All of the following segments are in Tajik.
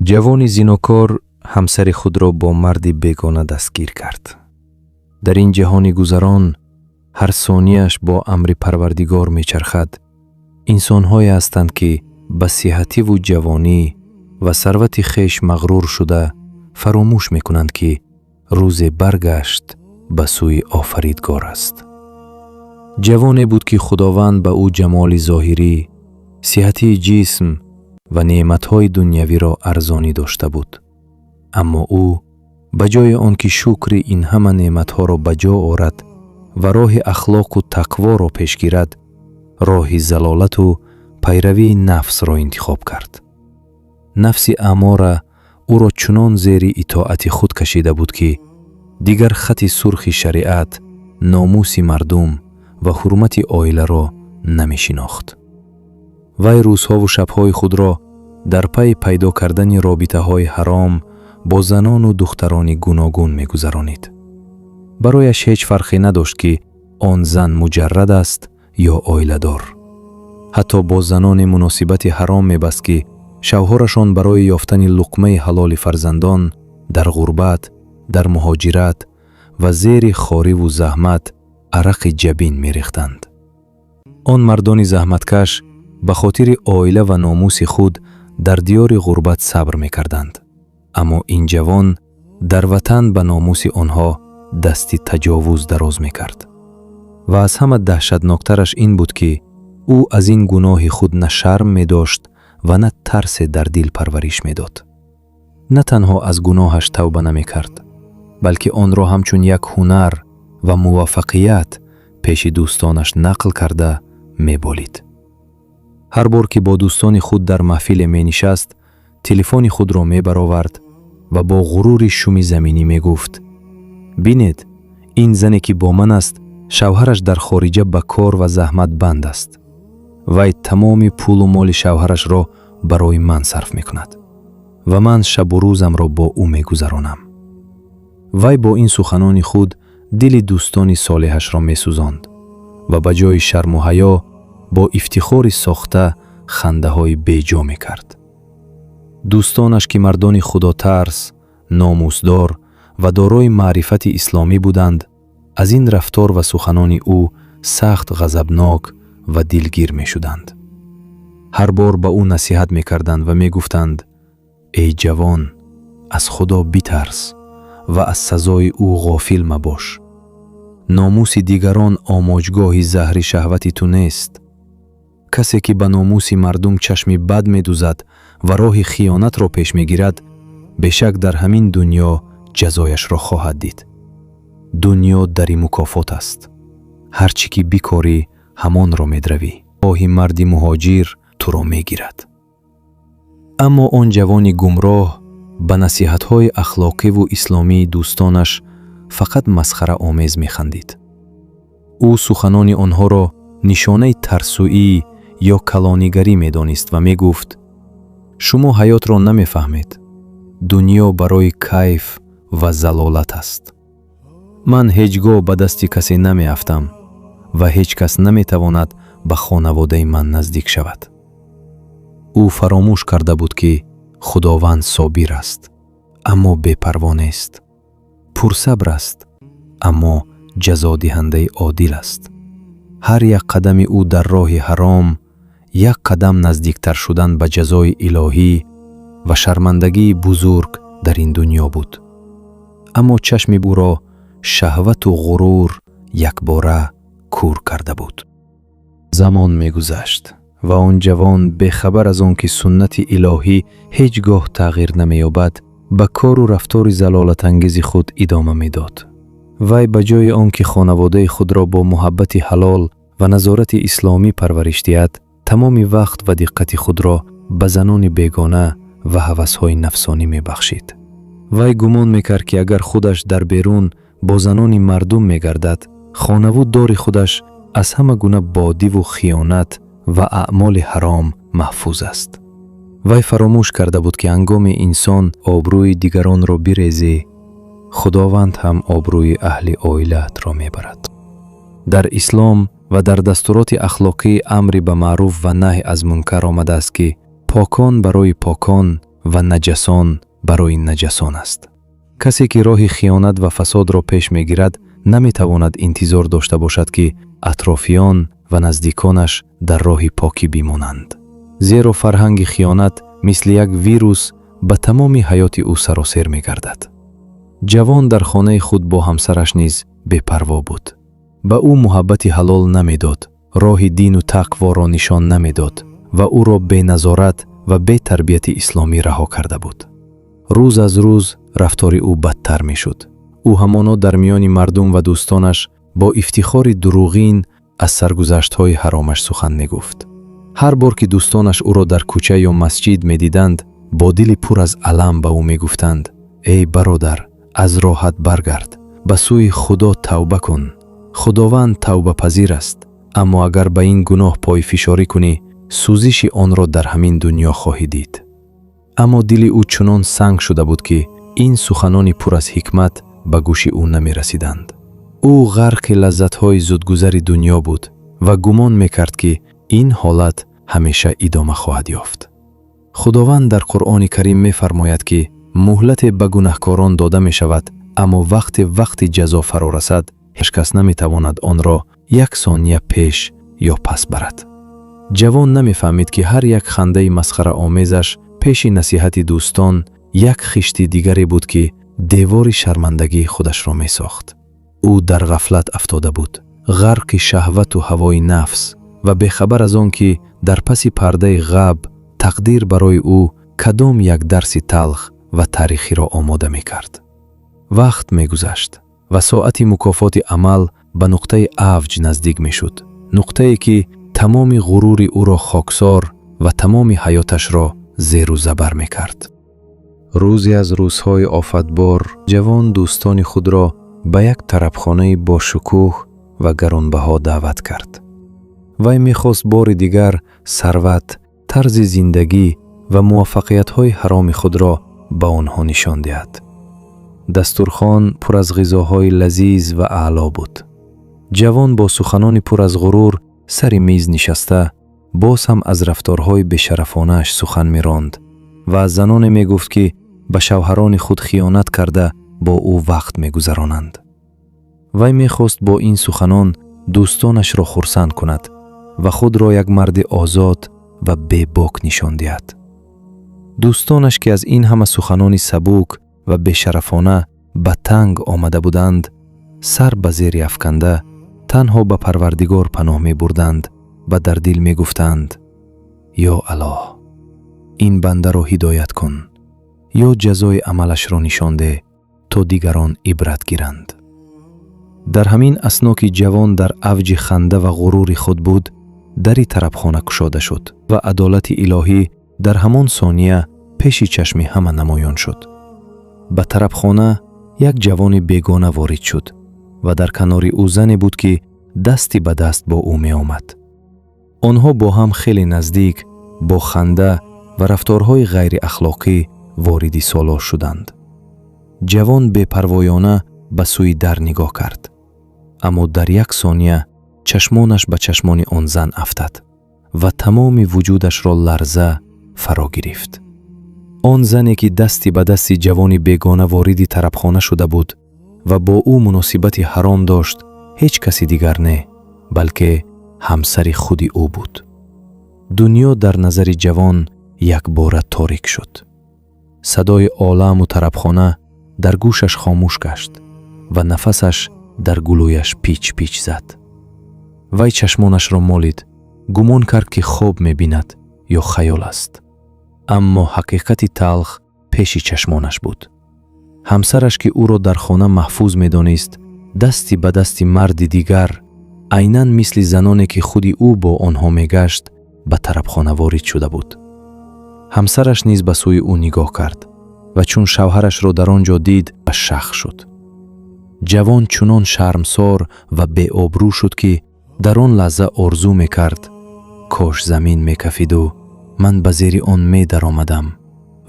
Ҷавони зинокор ҳамсари худро бо марди бегона дастгир кард. Дар ин ҷаҳони гузарон ҳар сонияш бо амри Парвардигор мечархад. Инсонҳое ҳастанд, ки ба сиҳативу ҷавонӣ ва сарвати хеш мағрур шуда, фаромӯш мекунанд, ки рӯзе баргашт ба сӯи Офаридгор аст. Ҷавоне буд, ки Худованд ба ӯ ҷамоли зоҳирӣ, сиҳатии ҷисм ва неъматҳои дунявиро арзонӣ дошта буд. Аммо ӯ ба ҷои он ки шукри ин ҳама неъматҳоро ба ҷо орад ва роҳи ахлоқу тақворо пеш гирад, роҳи залолату пайравии нафсро интихоб кард. Нафси аммора ӯро чунон зери итоати худ кашида буд, ки дигар хати сурхи шариат, номуси мардум ва ҳурмати оиларо намешинохт. Вай рӯзҳову шабҳои худро дар пайи пайдо кардани робитаҳои ҳаром бо занону духтарони гуногун мегузаронид. Барояш ҳеҷ фарқе надошт, ки он зан муҷаррад аст ё оиладор. Ҳатто бо заноне муносибати ҳаром мебаст, ки шавҳарашон барои ёфтани луқмаи ҳалоли фарзандон дар ғурбат, дар муҳоҷират ва зери хориву заҳмат арақи ҷабин мерехтанд. Он мардони заҳматкаш ба хотири оила ва номуси худ дар диёри ғурбат сабр мекарданд, аммо ин ҷавон дар ватан ба номуси онҳо дасти таҷовуз дароз мекард. Ва аз ҳама даҳшатноктараш ин буд, ки ӯ аз ин гуноҳи худ на шарм медошт ва на тарсе дар дил парвариш медод. На танҳо аз гуноҳаш тавба намекард, балки онро ҳамчун як ҳунар ва муваффақият пеши дӯстонаш нақл карда меболид. Ҳар бор ки бо дӯстони худ дар маҳфиле менишаст, телефони худро мебаровард ва бо ғурури шуми заминӣ мегуфт: «Бинед, ин зане, ки бо ман аст, шавҳараш дар хориҷа ба кор ва заҳмат банд аст. Вай тамоми пулу моли шавҳарашро барои ман сарф мекунад ва ман шабу рӯзамро бо ӯ мегузаронам». Вай бо ин суханони худ дили дӯстони солеҳашро месӯзонд ва ба ҷои шарму ҳаё бо ифтихори сохта хандаҳои беҷо мекард. Дӯстонаш, ки мардони худотарс, номусдор ва дорои маърифати исломӣ буданд, аз ин рафтор ва суханони ӯ сахт ғазабнок ва дилгир мешуданд. Ҳар бор ба ӯ насиҳат мекарданд ва мегуфтанд: «Эй ҷавон, аз Худо битарс ва аз сазои ӯ ғофил мабош. Номуси дигарон омоҷгоҳи заҳри шаҳвати ту нест. Касе, ки ба номуси мардум чашми бад медузад ва роҳи хиёнатро пеш мегирад, бешак дар ҳамин дунё ҷазояшро хоҳад дид. Дунё дари мукофот аст. Ҳар чӣ ки бикорӣ, ҳамонро медравӣ. Оҳи марди муҳоҷир туро мегирад». Аммо он ҷавони гумроҳ ба насиҳатҳои ахлоқиву исломии дӯстонаш фақат масхараомез механдид. Ӯ суханони онҳоро нишонаи тарсӯӣ ё калонигарӣ медонист ва мегуфт: «Шумо ҳаётро намефаҳмед. Дунё барои кайф ва залолат аст. Ман ҳеҷ гоҳ ба дасти касе намеафтам ва ҳеҷ кас наметавонад ба хонаводаи ман наздик шавад». Ӯ фаромӯш карда буд, ки Худованд собир аст, аммо бепарво нест, пурсабр аст, аммо ҷазодиҳандаи одил аст. Ҳар як қадами ӯ дар роҳи ҳаром як қадам наздиктар шудан ба ҷазои илоҳӣ ва шармандагии бузург дар ин дунё буд. Аммо чашми ӯро шаҳвату ғурур якбора кӯр карда буд. Замон мегузашт ва он ҷавон, бехабар аз он ки суннати илоҳӣ ҳеҷ гоҳ тағйир намеёбад, ба кору рафтори залолатангези худ идома медод. Вай ба ҷои он ки хонаводаи худро бо муҳаббати ҳалол ва назорати исломӣ парвариш диҳад, тамоми вақт ва диққати худро ба занони бегона ва ҳавасҳои нафсонӣ мебахшид. Вай гумон мекард, ки агар худаш дар берун бо занони мардум мегардад, хонаву дори худаш аз ҳама гуна бодиву хиёнат ва аъмоли ҳаром маҳфуз аст. Вай фаромӯш карда буд, ки ҳангоми инсон обрӯи дигаронро бирезӣ, Худованд ҳам обрӯи аҳли оилаатро мебарад. Дар ислом ва дар дастуроти ахлоқӣ амри ба маъруф ва наҳй аз мункар омадааст, ки покон барои покон Ва наҷасон барои наҷасон аст. Касе ки роҳи хиёнат ва фасодро пеш мегирад, наметавонад интизор дошта бошад, ки атрофиён ва наздиконаш дар роҳи покӣ бимонанд, зеро фарҳанги хиёнат мисли як вирус ба тамоми ҳаёти ӯ саросер мегардад. Ҷавон дар хонаи худ бо ҳамсараш низ бепарво буд. Ба ӯ муҳаббати ҳалол намедод, роҳи дину тақворо нишон намедод ва ӯро беназорат ва бетарбияти исломӣ раҳо карда буд. Рӯз аз рӯз рафтори ӯ бадтар мешуд. Ӯ ҳамоно дар миёни мардум ва дӯстонаш бо ифтихори дурӯғин аз саргузаштҳои ҳаромаш сухан мегуфт. Ҳар бор ки дӯстонаш ӯро дар кӯча ё масҷид медиданд, бо дили пур аз алам ба ӯ мегуфтанд: «Эй бародар, аз роҳат баргард, ба сӯи Худо тавба кун. Худованд тавбапазир аст, аммо агар ба ин гуноҳ пойфишорӣ кунӣ, сӯзиши онро дар ҳамин дунё хоҳӣ дид». Аммо дили ӯ чунон санг шуда буд, ки ин суханони пур аз ҳикмат ба гӯши ӯ намерасиданд. Ӯ ғарқи лаззатҳои зудгузари дунё буд ва гумон мекард, ки ин ҳолат ҳамеша идома хоҳад ёфт. Худованд дар Қуръони Карим мефармояд, ки муҳлате ба гунаҳкорон дода мешавад, аммо вақте вақти ҷазо фаро расад, ҳеҷ кас наметавонад онро як сония пеш ё пас барад. Ҷавон намефаҳмид, ки ҳар як хандаи масхараомезаш пеши насиҳати дӯстон як хишти дигаре буд, ки девори шармандагии худашро месохт. Ӯ дар ғафлат афтода буд, ғарқи шаҳвату ҳавои нафс ва бехабар аз он ки дар паси пардаи ғаб тақдир барои ӯ кадом як дарси талх ва таърихиро омода мекард. Вақт мегузашт ва соати мукофоти амал ба нуқтаи авҷ наздик мешуд, нуқтае ки тамоми ғурури ӯро хоксор ва тамоми ҳаёташро зеру забар мекард. Рӯзе аз рӯзҳои офатбор ҷавон дӯстони худро ба як тарабхонаи бошукӯҳ ва гаронбаҳо даъват кард. Вай мехост бори дигар сарват, тарзи зиндагӣ ва муваффақиятҳои ҳароми худро ба онҳо нишон диҳад. Дастурхон пур аз ғизоҳои лазиз ва аъло буд. Ҷавон бо суханони пур аз ғурур сари миз нишаста, боз ҳам аз рафторҳои бешарафонааш сухан меронд ва аз заноне мегуфт, ки ба шавҳарони худ хиёнат карда, бо ӯ вақт мегузаронанд. Вай мехост бо ин суханон дӯстонашро хурсанд кунад ва худро як марди озод ва бебок нишон диҳад. Дӯстонаш, ки аз ин ҳама суханони сабук ва бешарафона ба танг омада буданд, сар ба зери афканда танҳо ба Парвардигор паноҳ мебурданд ва дар дил мегуфтанд: «Ё Аллоҳ, ин бандаро ҳидоят кун ё ҷазои амалашро нишон деҳ, то дигарон ибрат гиранд». Дар ҳамин асно, ки ҷавон дар авҷи ханда ва ғурури худ буд, дари тарабхона кушода шуд ва адолати илоҳӣ дар ҳамон сония пеши чашми ҳама намоён шуд. Ба тарабхона як ҷавони бегона ворид шуд ва дар канори ӯ зане буд, ки дасти ба даст бо ӯ меомад. Онҳо бо ҳам хеле наздик, бо ханда ва рафторҳои ғайриахлоқӣ вориди солор шуданд. Ҷавон бепарвоёна ба сӯи дар нигоҳ кард, аммо дар як сония чашмонаш ба чашмони он зан афтад ва тамоми вуҷудашро ларза фаро гирифт. Он зане, ки дасти ба дасти ҷавони бегона вориди тарабхона шуда буд ва бо ӯ муносибати ҳаром дошт, ҳеҷ каси дигар не, балки ҳамсари худи ӯ буд. Дунё дар назари ҷавон якбора торик шуд. Садои оламу тарабхона дар гӯшаш хомӯш гашт ва нафасаш дар гулӯяш пич пич зад. Вай чашмонашро молид, гумон кард, ки хоб мебинад ё хаёл аст, аммо ҳақиқати талх пеши чашмонаш буд. Ҳамсараш, ки ӯро дар хона маҳфуз медонист, дасти ба дасти марди дигар, айнан мисли заноне, ки худи ӯ бо онҳо мегашт, ба тарабхона ворид шуда буд. Ҳамсараш низ ба сӯи ӯ нигоҳ кард ва чун шавҳарашро дар он ҷо дид, ба шах шуд. Ҷавон чунон шармсор ва беобрӯ шуд, ки дар он лаҳза орзу мекард: «Кош замин мекафиду ман ба зери он медаромадам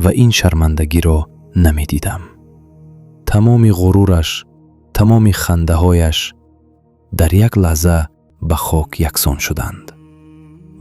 ва ин шармандагиро намедидам». Тамоми ғурураш, тамоми хандаҳояш дар як лаҳза ба хок яксон шуданд.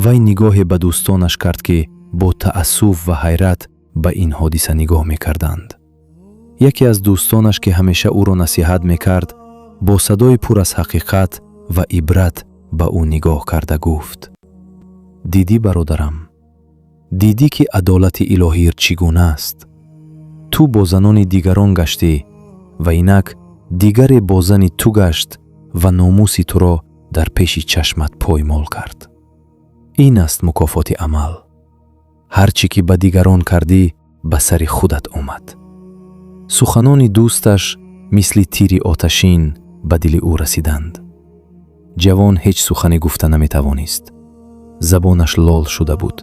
Вай нигоҳе ба дӯстонаш кард, ки бо таассуф ва ҳайрат Ба ин ҳодиса нигоҳ мекарданд. Яке аз дӯстонаш, ки ҳамеша ӯро насиҳат мекард, бо садои пур аз ҳақиқат ва ибрат ба ӯ нигоҳ карда гуфт: «Дидӣ, бародарам, дидӣ, ки адолати илоҳӣ чӣ гуна аст? Ту бо занони дигарон гаштӣ ва инак дигаре бо зани ту гашт ва номуси туро дар пеши чашмат поймол кард. Ин аст мукофоти амал. Ҳар чӣ ки ба дигарон кардӣ, ба сари худат омад». Суханони дӯсташ мисли тири оташин ба дили ӯ расиданд. Ҷавон ҳеҷ сухане гуфта наметавонист. Забонаш лол шуда буд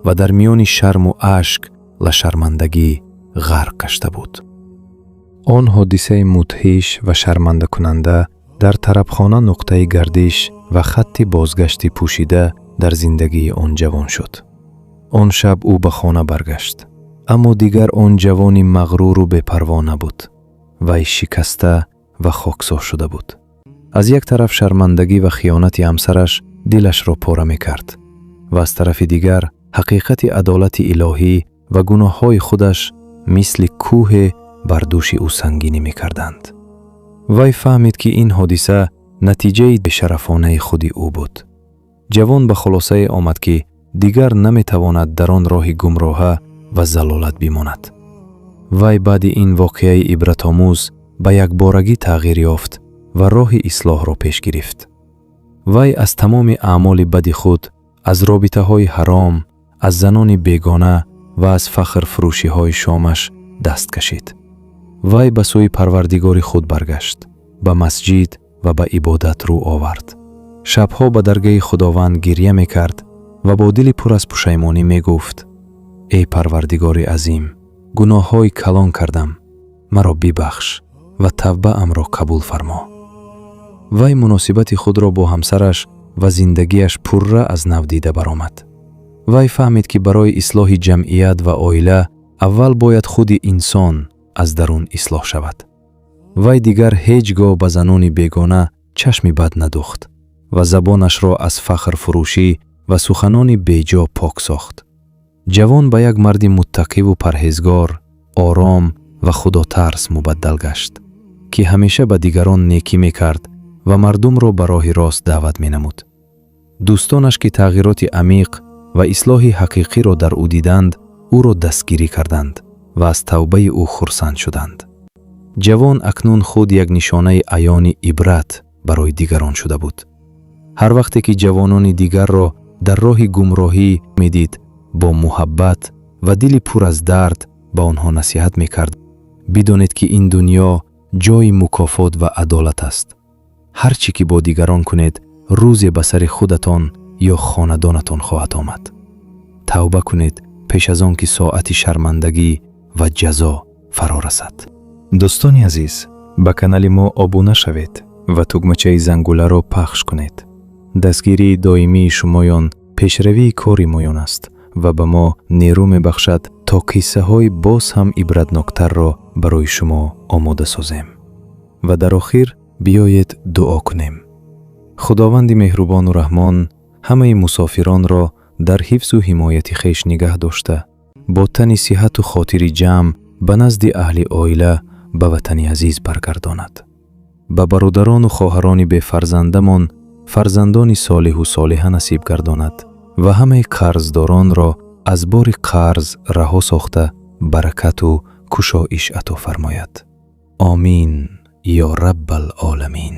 ва дар миёни шарму ашк ва шармандагӣ ғарқ гашта буд. Он ҳодисаи мудҳиш ва шармандакунанда дар тарабхона нуқтаи гардиш ва хатти бозгашти пӯшида дар зиндагии он ҷавон шуд. Он шаб ӯ ба хона баргашт, аммо дигар он ҷавони мағруру бепарво набуд. Вай шикаста ва хоксор шуда буд. Аз як тараф шармандагӣ ва хиёнати ҳамсараш дилашро пора мекард ва аз тарафи дигар ҳақиқати адолати илоҳӣ ва гуноҳҳои худаш мисли кӯҳе бар дӯши ӯ сангинӣ мекарданд. Вай фаҳмид, ки ин ҳодиса натиҷаи бешарафонаи худи ӯ буд. Ҷавон ба хулосае омад, ки дигар наметавонад дар он роҳи гумроҳа ва залолат бимонад. Вай баъди ин воқеаи ибратомӯз ба якборагӣ тағйир ёфт ва роҳи ислоҳро пеш гирифт. Вай аз тамоми аъмоли бади худ, аз робитаҳои ҳаром, аз занони бегона ва аз фахрфурӯшиҳои шомаш даст кашид. Вай ба сӯи Парвардигори худ баргашт, ба масҷид ва ба ибодат рӯ овард. Шабҳо ба даргаҳи Худованд гирья мекард ва бо дили пур аз пушаймонӣ мегуфт: «Эй Парвардигори азим, гуноҳҳои калон кардам, маро бибахш ва тавбаамро қабул фармо». Вай муносибати худро бо ҳамсараш ва зиндагиаш пурра аз нав дида баромад. Вай фаҳмид, ки барои ислоҳи ҷамъият ва оила аввал бояд худи инсон аз дарун ислоҳ шавад. Вай дигар ҳеҷ гоҳ ба занони бегона чашми бад надӯхт ва забонашро аз фахрфурӯшӣ ва суханони беҷо пок сохт. Ҷавон ба як марди муттақиву парҳезгор, ором ва худотарс мубаддал гашт, ки ҳамеша ба дигарон некӣ мекард ва мардумро ба роҳи рост даъват менамуд. Дӯстонаш, ки тағйироти амиқ ва ислоҳи ҳақиқиро дар ӯ диданд, ӯро дастгирӣ карданд ва аз тавбаи ӯ хурсанд шуданд. Ҷавон акнун худ як нишонаи аёни ибрат барои дигарон шуда буд. Ҳар вақте ки ҷавонони дигарро дар роҳи гумроҳӣ медид, бо муҳаббат ва дили пур аз дард ба онҳо насиҳат мекард: «Бидонед, ки ин дунё ҷойи мукофот ва адолат аст. Ҳар чӣ ки бо дигарон кунед, рӯзе ба сари худатон ё хонадонатон хоҳад омад. Тавба кунед пеш аз он ки соати шармандагӣ ва ҷазо фаро расад». Дӯстони азиз, ба канали мо обуна шавед ва тугмачаи зангуларо пахш кунед. Дастгирии доимии шумоён пешравии кори моён аст ва ба мо нерӯ мебахшад, то қиссаҳои боз ҳам ибратноктарро барои шумо омода созем. Ва дар охир биёед дуо кунем. Худованди меҳрубону раҳмон ҳамаи мусофиронро дар ҳифзу ҳимояти хеш нигаҳ дошта, бо тани сиҳату хотири ҷамъ ба назди аҳли оила, ба ватани азиз баргардонад. Ба бародарону хоҳарони бефарзандамон фарзандони солиҳу солиҳа насиб гардонад ва ҳамаи қарздоронро аз бори қарз раҳо сохта, баракату кушоиш ато фармояд. Омин ё Раббал оламин.